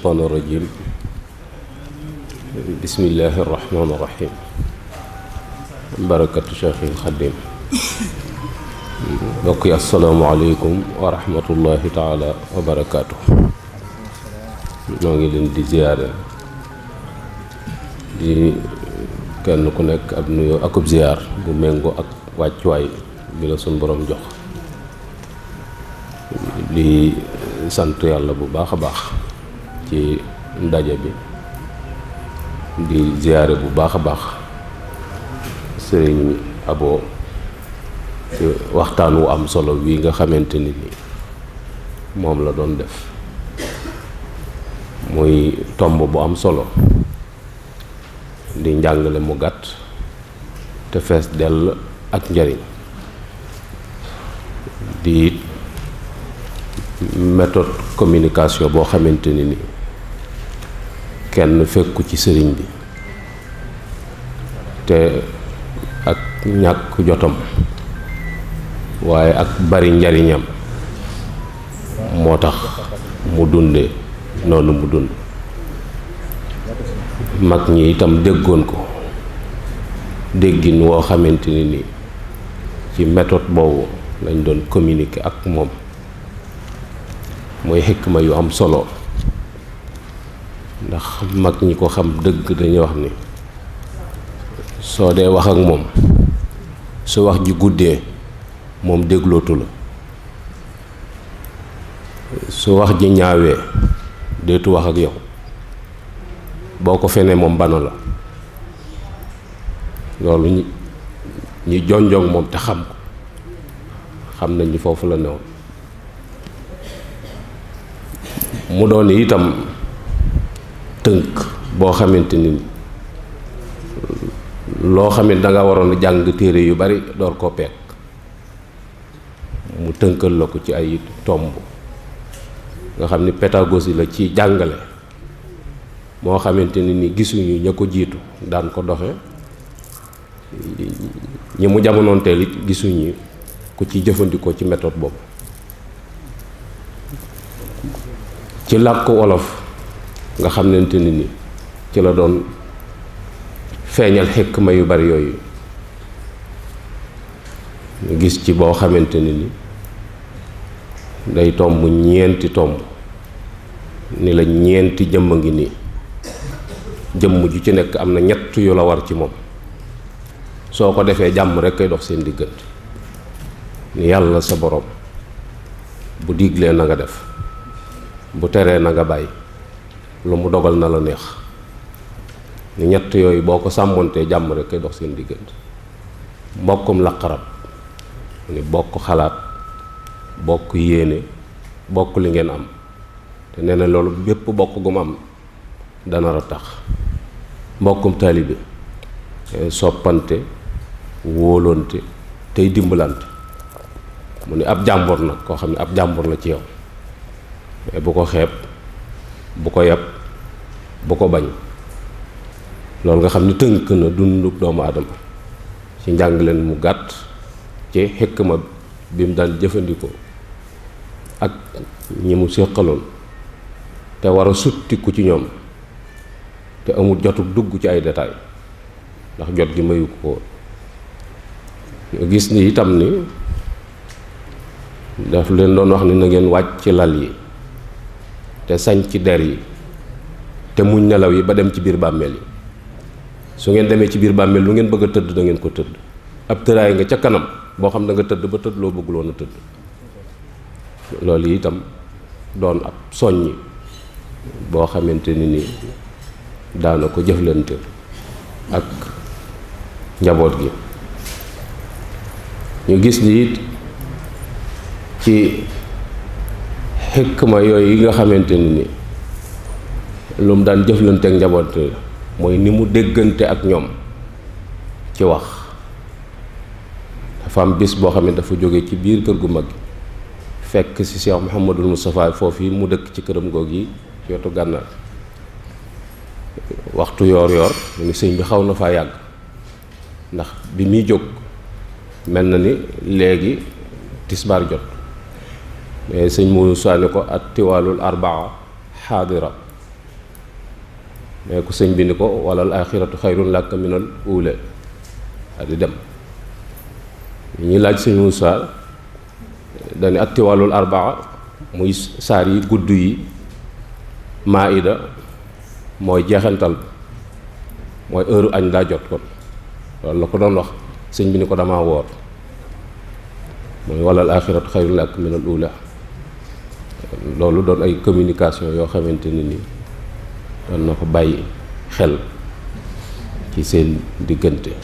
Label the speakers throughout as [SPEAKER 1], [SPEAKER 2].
[SPEAKER 1] الشيطان الرجيم بسم الله الرحمن الرحيم بركة شيخ الخديم بقي السلام عليكم ورحمة الله تعالى وبركاته نوغي لين دي زيارة di kenn ku nekk ab nuyoo akub ziyaar bu méngoo ak wàccuwaay bi la sun borom jox di sant yàlla bu baax a baax ci ndaje bi di ziyaare bu baax a baax sëriñ Abo ci waxtaan wu am solo wi nga xamante ni moom la doon def muy tomb bu am solo di njàngale mu gàtt te fees dell ak njariñ di méthode communication boo xamante ni kenn fekku ci sëriñ bi te ak ñàkk jotam waaye ak bari njariñam moo tax mu dunde noonu mu dund mag ñi itam déggoon ko déggin woo xamante ni ci méthode boobu lañ doon communiquer ak moom mooy xikma yu am solo ndax mag ñi ko xam dëgg dañuy wax ni soo dee wax ak moom su wax ji guddee moom déglootu la su wax ji ñaawee deetu wax ak yow boo ko fenee moom bana la loolu ñi jonjoog moom te xam ko xam nañ ni foofu la newoon mu doon itam tënk boo xamante ni loo xam ne danga waroon a jàng téere yu bari door koo peek mu tënkal la ko ci ay tomb nga xam ni pédagogie la ci jàngale moo xamante ni gisuñu ña ko jiitu daan ko doxe ñi mu jamonoonteel it gisuñu ku ci jëfandikoo ci méthode boobu ci làkku wolof nga xamante ni ci la doon feeñal xikma yu bari yooyu ñu gis ci boo xamante ni day tomb ñeenti tomb ni la ñeenti jëmm ngi nii jëmm ju ci nekk am na ñett yu la war ci moom soo ko defee jàmm rekk kay dox seen diggante ni yàlla sa borom bu diglee na nga def bu teree na nga bàyyi lu mu dogal na la neex ni ñett yooyu boo ko sàmmontee jàmm rekk kay dox seen diggante mbokkum laqarab ni bokk xalaat bokk yéene bokk li ngeen am te nee na loolu bépp bokk gu mu am dana la tax mbokkum taalibe soppante wóolonte tey dimbalante mu ni ab jàmbur nag koo xam ne ab jàmbur la ci yow mais bu ko xeeb bu ko yab bu ko bañ loolu nga xam ni tënk na dundu doomu aadama ci njàngleen mu gàtt ci xikma bi mu daan jëfandikoo ak ñi mu séqaloon te war a suttiku ci ñoom te amul jotuk dugg ci ay détails ndax jot gi mayu ko ñu gis ni itam ni daf leen doon wax ni na ngeen wàcc ci lal yi te sañ ci der yi te muñ nelaw yi ba dem ci biir bàmmeel yi su ngeen demee ci biir bàmmeel lu ngeen bëgg a tëdd da ngeen ko tëdd ab tëraay nga ca kanam boo xam da nga tëdd ba tëdd loo bëgguloon a tëdd loolu itam doon ab soññi boo xamante ni daana ko jëflante ak njaboot gi ñu gis ni it ci xikma yooyu yi nga xamante ni lu mu daan jëflante ak njaboot mooy ni mu déggante ak ñoom ci wax dafa am bis boo xam ne dafa jóge ci biir kër gu mag fekk ci Cheikh Mouhamadul Moustapha foofu yi mu dëkk ci këram goog yi ci wetu gànnaar waxtu yoor yoor ni sëñ bi xaw na faa yàgg ndax bi muy jóg mel na ni léegi tisbaar jot mais sëñ Moussa ne ko at tiwaalul arbaa xaadira mais ku sëñ bi ni ko walal axiratu xayrun laka minal uula di dem. ñuy laaj sëñ Moussa dañu attiwalul arbaa muy saar yi gudd yi maida mooy jeexantal mooy heure añ daa jot kon loolu la ko doon wax sëñ bi ni ko dama woor mooy walal axiratu xayrun laka minal uula loolu doon ay communication yoo xamante ne ni doon na ko bàyyi xel ci seen diggante.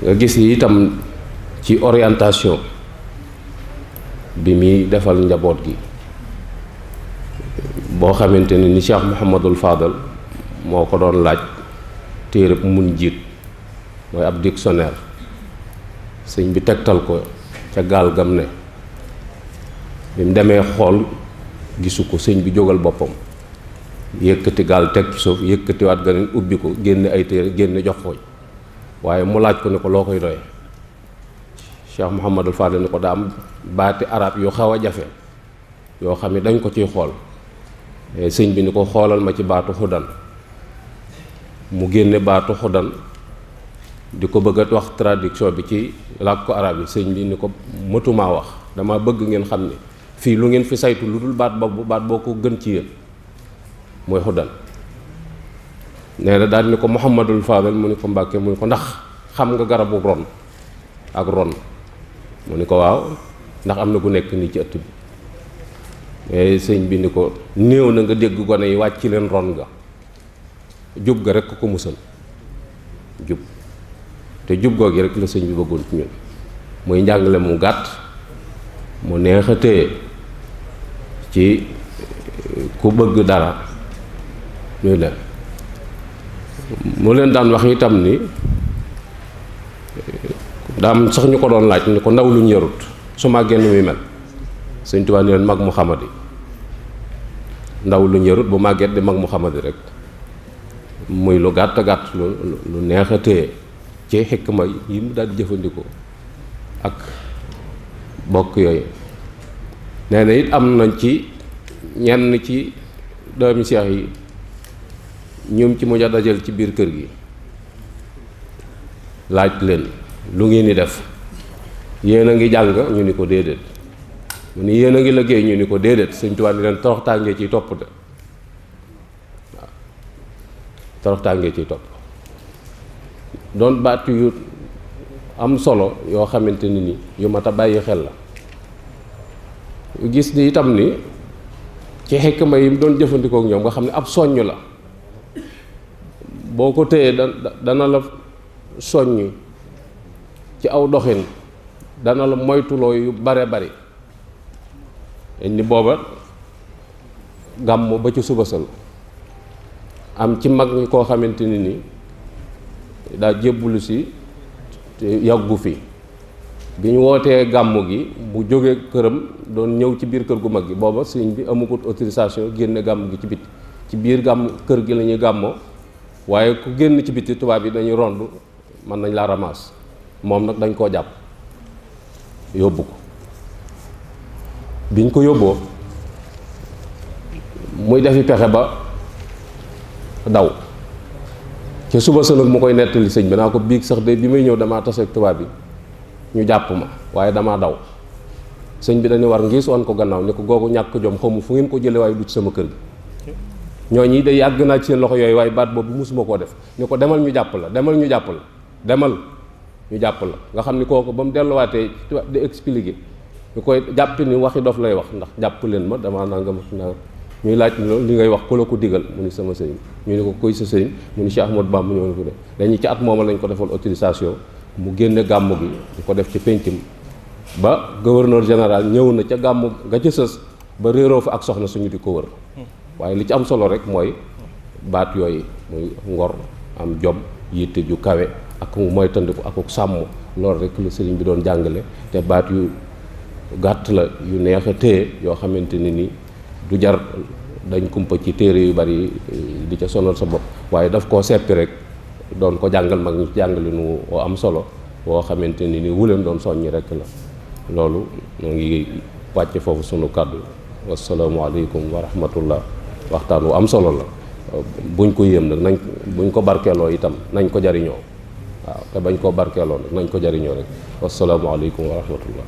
[SPEAKER 1] nga gis yi itam ci orientation bi muy defal njaboot gi boo xamante ne ni Cheikh Mouhamadul Fadal moo ko doon laaj téere bu mun jiit mooy ab dictionnaire sëñ bi tegtal ko ca gaal gam ne bi mu demee xool gisu ko sëñ bi jógal boppam yëkkati gaal teg ci suuf yëkkatiwaat ganeen ubbi ko génne ay téere génne jox ko waaye mu laaj ko ne ko loo koy doye Cheikh Mouhamadul Fadal ni ko daa am baati arab yu xaw a jafe yoo xam ne dañ ko ciy xool sëñ bi ni ko xoolal ma ci baatu xudan mu génne baatu xudan di ko bëgg a wax traduction bi ci làkk ko arab yi sëñ bi ni ko mëtumaa wax dama bëgg ngeen xam ne fii lu ngeen fi saytu lu dul baat boo ko gën ci yéen mooy xudan nee na daal ni ko Mouhamadul Fadal mu ni ko Mbàkke mu ni ko ndax xam nga garabu ron ak ron mu ni ko waaw ndax am na gu nekk nii ci ëtt bi mais sëñ bi ni ko néew na nga dégg gone yi wàcc leen ron ga jub ga rek ko musal jub te jub googi rek la sëñ bi bëggoon ci ñun muy njàngale mu gàtt mu neex a téye ci ku bëgg dara ñuy leen mu leen daan wax itam ni daam sax ñu ko doon laaj ni ko ndaw lu ñu yarut su màggee nu muy mel sëñ Tuubaa ni leen mag mu xamadi ndaw lu ñu yarut bu màgget di mag mu xamadi rek muy lu gàtt gàtt lu neex a téye ci xikma yi mu daal di jëfandikoo ak bokk yooyu. nee na it am nañ ci ñenn ci doomi seex yi ñoom ci mujj a dajal ci biir kër gi laaj leen lu ngeen di def yéen a ngi jàng ñu ni ko déedéet mu ni yéen a ngi liggéey ñu ni ko déedéet sëñ Tuubaa ni leen toroxtaangee ciy topp de waaw toroxtaangee ciy topp doon baat yu am solo yoo xamante ni yu mat a bàyyi xel la gis ni itam ni ci xikma yi mu doon jëfandikoo ak ñoom nga xam ne ab soññ la boo ko téyee dana la soññ ci aw doxin dana la moytuloo yu bare bari ni booba gàmm ba ci suba sal am ci mag ñi koo xamante ni daa jébbulu si te yàggu fi bi ñu wootee gàmmu gi bu jógee këram doon ñëw ci biir kër gu mag gi booba sëñ bi amugut autorisation génne gàmm gi ci biti ci biir gàmm kër gi la ñuy gàmmoo waaye ku génn ci biti tubaab yi dañuy rond mën nañ laa ramasse moom nag dañ koo jàpp yóbbu ko biñ ko yóbboo muy defi pexe ba daw ca suba sa nag mu koy nettali sëñ bi naa ko biig sax de bi may ñëw damaa tase ak tubaab yi ñu jàpp ma waaye damaa daw sëñ bi dañu war ngiis wan ko gannaaw ni ko googu ñàkk jom xamu fu ngeen ko jële waaye du ci sama kër gi ñooñi de yàgg naa ci seen loxo yooyu waaye baat boobu musuma koo def ni ko demal ñu jàpp la demal ñu jàpp la demal ñu jàpp la nga xam ni kooku ba mu delluwaatee di expliquer ñu koy jàpp ni waxi dof lay wax ndax jàpp leen ma damaa nangam naa ñuy laaj ni loolu li ngay wax ku la ko digal mu ni sama sëriñ ñu ni ko koy sa sëriñ mu ni Cheikh Ahmadou Bamba ñoo ko def dañu ci at mooma lañ ko defal autorisation mu génne gàmmu gi di ko def ci péncam ba gouverneur général ñëw na ca gàmmu nga ca sës ba réeroo fa ak soxna suñu di ko wër waaye li ci am solo rek mooy baat yooyu muy ngor am jom yitte ju kawe ak mu moytandiku ak sàmm loolu rek la sëriñ bi doon jàngale te baat yu gàtt la yu neex a téye yoo xamante ni nii du jar dañ kumpa ci téere yu bari di ca sonal sa bopp waaye daf koo seppi rek doon ko jàngal mag ñi jàngale nu woo am solo woo xamante ni nii wuleen doon soññi rek la loolu ñoo ngi wàcce foofu sunu kàddu wasalaamualeykum wa rahmatullah waxtaan wu am solo la buñ ko yéem nag nañ buñ ko barkeeloo itam nañ ko jariñoo waaw te bañ koo barkeeloo nag nañ ko jariñoo rek wassalaamu aleykum wa rahmatullah.